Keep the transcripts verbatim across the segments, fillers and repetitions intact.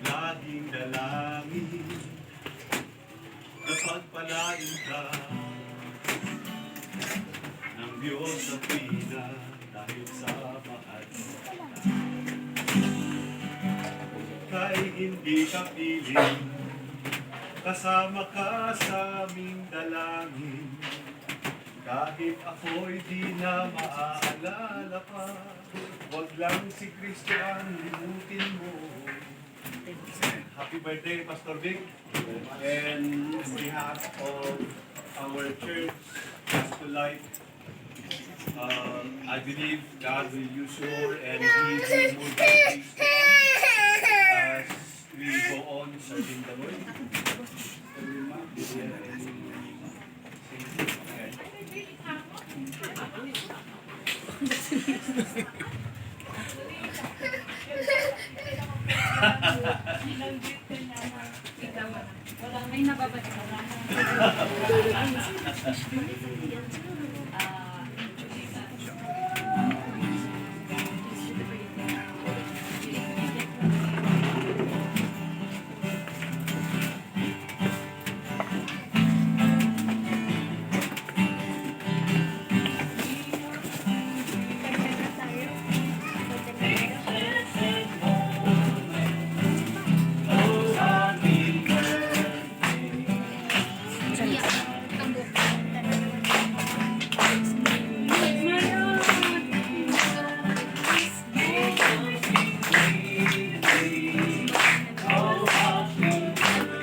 Laging dalangin na pagpalain ka ng Diyos sa pina dahil sa mahal. Kahit hindi ka piling, kasama ka sa aming dalangin. Kahit ako'y di na maaalala pa, wag lang si Kristo ang limutin mo. Happy birthday, Pastor Vic. And on behalf of our church, Gospel Life, uh, I believe God will use you and give you more grace as we go on serving the Lord. Ay, nababasa.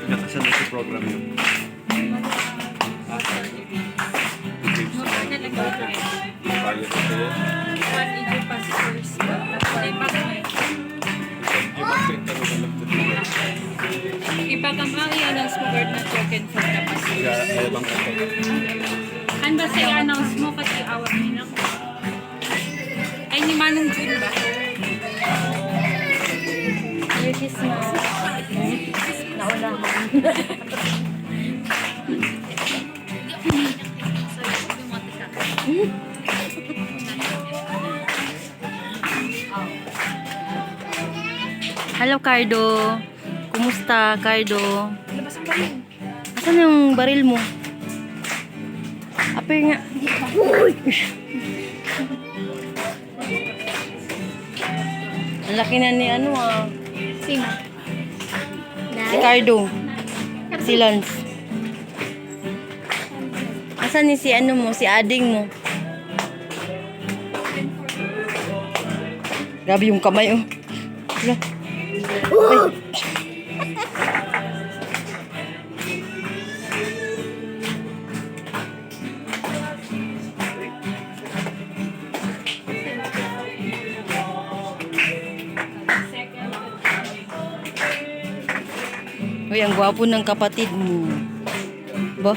Nakasunod sa program yun. Mura na lang yun. Bayad na kayo. One eighty pesos. Ay, bakit? Ipakam-, ah, i-announce mo, guard, na token for the pastor. Kaya, kaya bang ito? Ano ba sa i-announce mo? Kasi awag niya lang. Ay, ni Manong Jun ba? Merry Christmas. Nauna. Hello, Cardo. Kumusta, Cardo? Labas ang baril. Asan yung baril mo? Apir nga. Uy! Ang laki na ni ano, ah. Sino? Si Cardo. Si Lance. Asan ni si ano mo, si ading mo? Grabe yung kamay, oh. Hala. Ay. Uy, ang gwapo ng kapatid mo. Ba?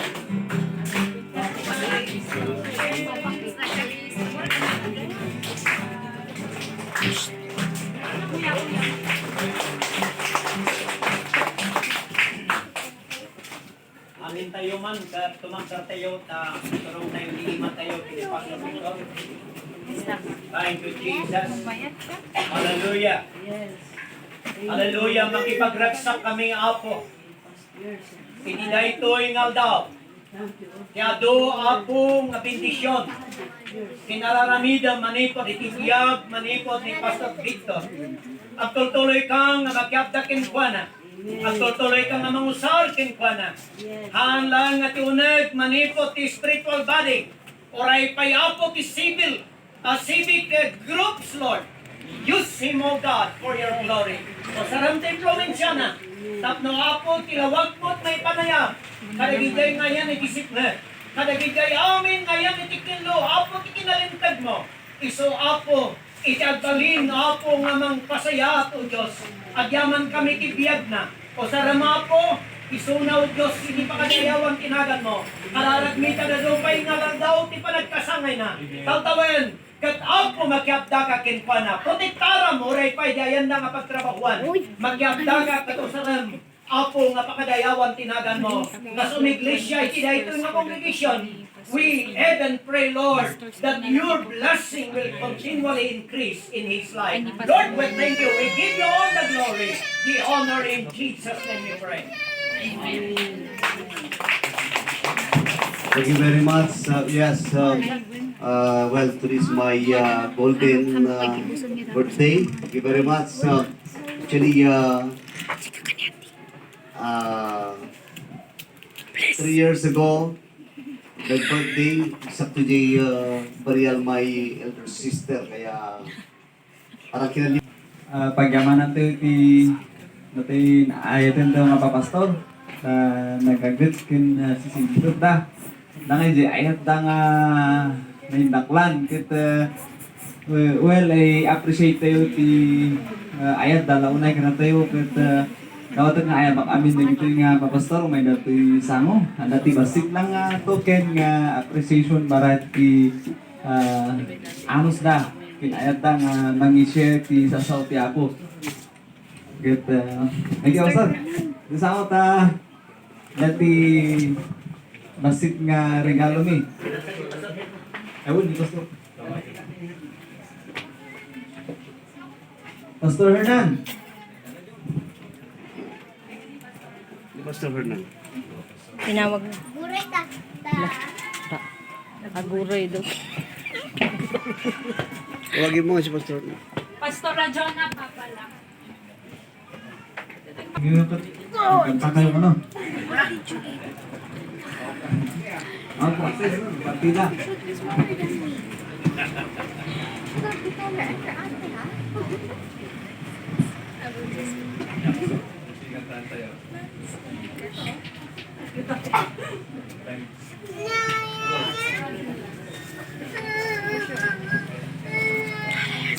Amin tayo man, ket tumagder tayo, ta turong tayo ni ima tayo, ti Pastor Victor. Thank you, Jesus. Hallelujah. Hallelujah. Makipagragsak kami, Apo. Iti daytoy nga aldaw, ti adu, Apo, nga bendisyon, kinararamidem manipud iti biag, manipud ni Pastor Victor. Agtultuloy ka nga makiadda kenkuana. Agtultuloy ka nga mangusar kenkuana. Haan laeng nga ti uneg manipud ti spiritual body, uray pay, Apo, ti civil, a civic, eh, groups, Lord. Use him, O God, for your glory. Usarem ti impluensiana tapno, Apo, ti lawagmo ti maipanayam kadagiti ayan iti sipnget, kadagiti amin nga ayan iti kello, Apo, ti kinalintegmo. Isu, Apo, iti agbalin, Apo, nga mangpasayaat, O Dios, agyamankami iti biagna. Usarem, Apo, isuna, O Dios, iti pakadayawan ti naganmo. Kararagmi ta adu pay nga aldaw ti panagkasangayna. Tawtawen, ket, Apo, makiadda ka kenkuana. Protektaram, uray pay di ayanda nga pagtrabahuan. Makiadda ka ket usarem, Apo, nga pakadayawan ti naganmo. Kas umiglesia iti daytoy nga congregation, We even pray, Lord, that your blessing will continually increase in his life. Lord, we thank you. We give you all the glory, the honor in Jesus' name we pray. Thank you very much. Uh, yes, uh, uh, well, today is my uh, golden uh, birthday. Thank you very much. Uh, actually, uh, uh, three years ago, nag-birthday, sakto jay, uh, burial my elder sister. Kaya, parang kinali- Ah, pagyamanan tayo ti, dati naayatan tayo nga papastor. Ah, nag-greet ken, ah, sisingpet da. Dangay di ayat da nga naindaklan. Ket, ah, we-, well, I appreciate tayo ti, ah, ayat da, launay kana tayo. Ket, ah, dawatek nga ayabak amin dagitoy nga papastor, may datoy sango. Anda ti bassit lang nga token nga appreciation para ti ah, anus da, kin-ayat da nga mangi-share ti sasao ti Apo. Ket, ah, thank you, sir. Kasama ta, dati bassit nga regalo mi. Ayun, ni Pastor. Pastor Hernan. Ni Pastor Hernan. Tinawag na. Guray ta. Ta. Ta. Aguray do. Tawagin mo nga si Pastor Hernan. Pastor Rajona, Papa lang. Kanta kayo, ano? Ang practice, partida.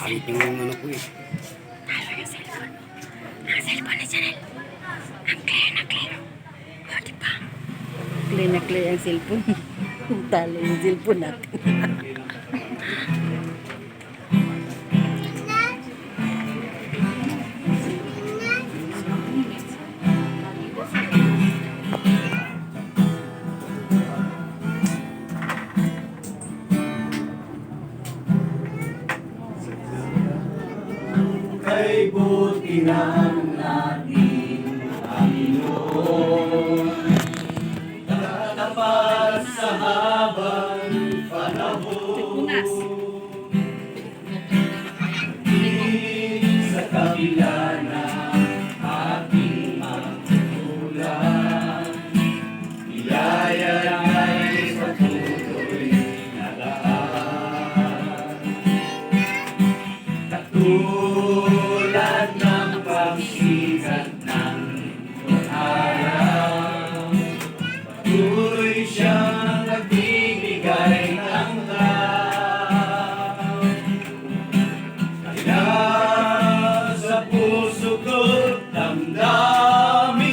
Ang tingin mo na po eh. Ang cellphone ni Janelle. Ang clear na clear. O, di ba? Clear na clear ang cellphone. Talo yung cellphone natin. Kay buti ng ating Panginoon, nakatapat sa habang panahon. Di sa kabila ng ating mga kulang, iyayagay sa tuloy na daan. Katulad ng pagsikat ng araw, patuloy siyang nagbibigay ng lakas. Kaya sa puso ko damdamin,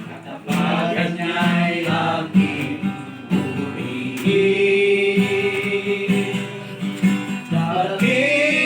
katapagan niya'y aking purihin. Darating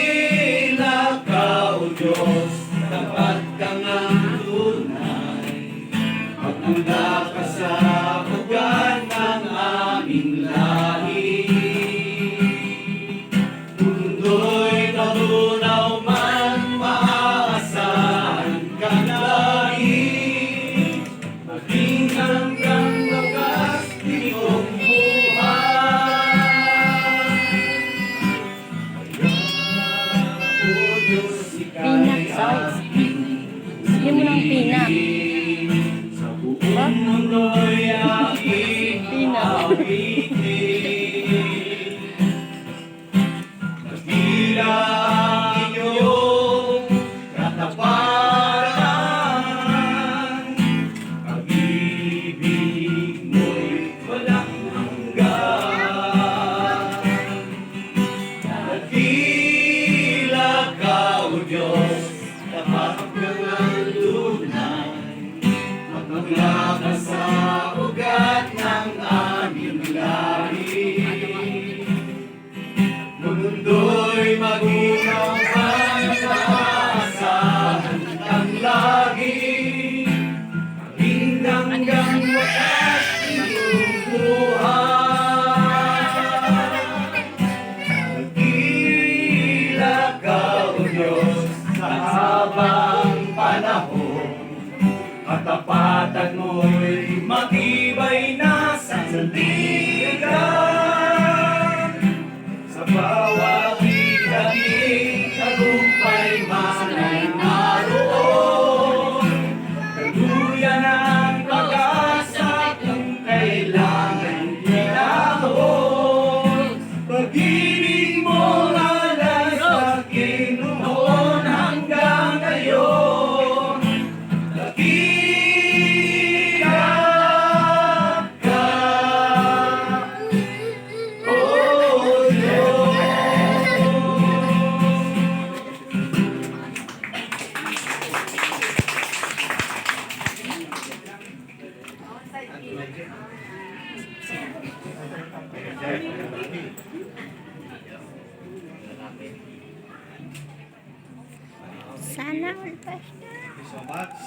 Sana all, Pastor. Thank you so much.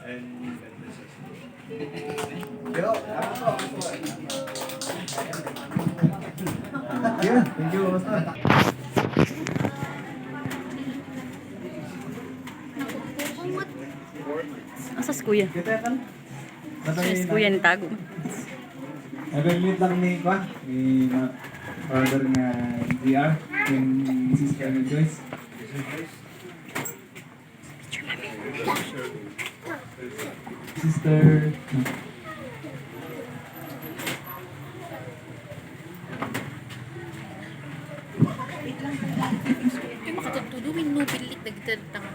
And God bless us. Yeah, thank you, Pastor. Asa si Kuya? Asa si Kuya, nitago? Nag-meet lang ni, kwa, ni ma-, brother nga G R, yung Sister Joyce. Sister. Di makatagtulungin, no, bilik, nagdadang.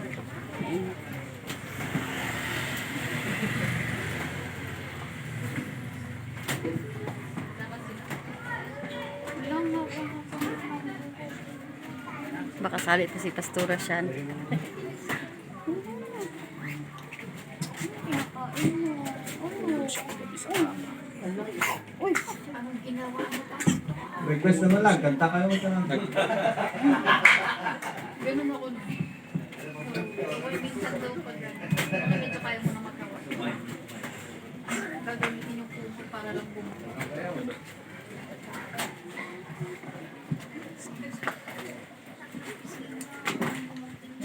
Baka sali to si Pastora Shan. Request naman lang, kanta kayo sa lang. Ganun ako na. Minsan daw pag medyo kaya mo na magawa. Gagamitin yung puso para lang bumaba.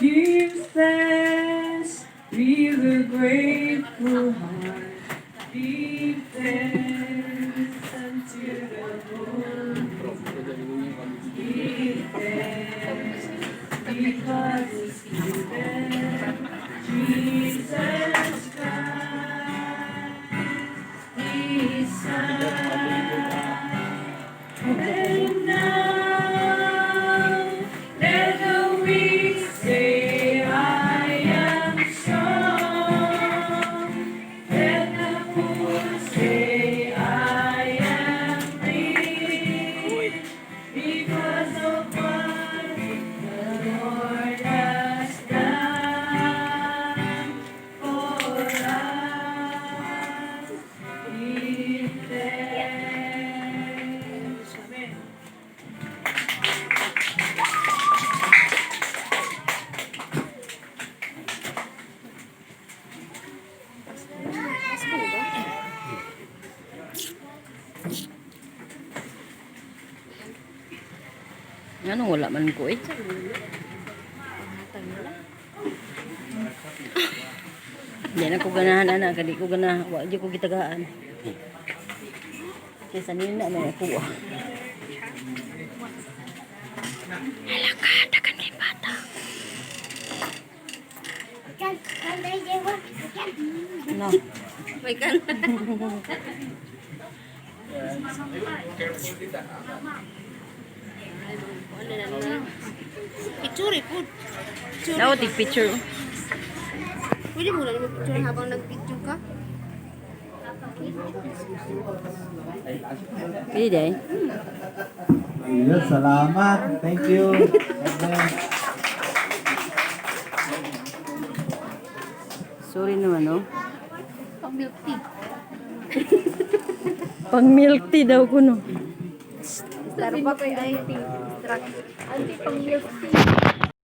Give thanks with a grateful heart. Give thanks unto the Lord. Give thanks because He's good. Jesus Christ. And now let the weak say, "I am strong." Let the poor say, "I am rich because of what the Lord has done for us." Ano, wala man ko eh. Di na ko ganahan, anak. Di ko ganahan. Wa, di ko gitagaan. Kaysa nina na ako, ah. Hala ka, dagan kay bata. No. May kan. Picture po. Picture. Daw, tig picture. Pwede mo na mag-picture habang nag-video ka? Pwede. Yes, salamat. Thank you. Amen. Sorry naman, no? Pang milk tea. Pang milk tea daw kuno. Starbucks ay tea. Auntie, pang milk tea.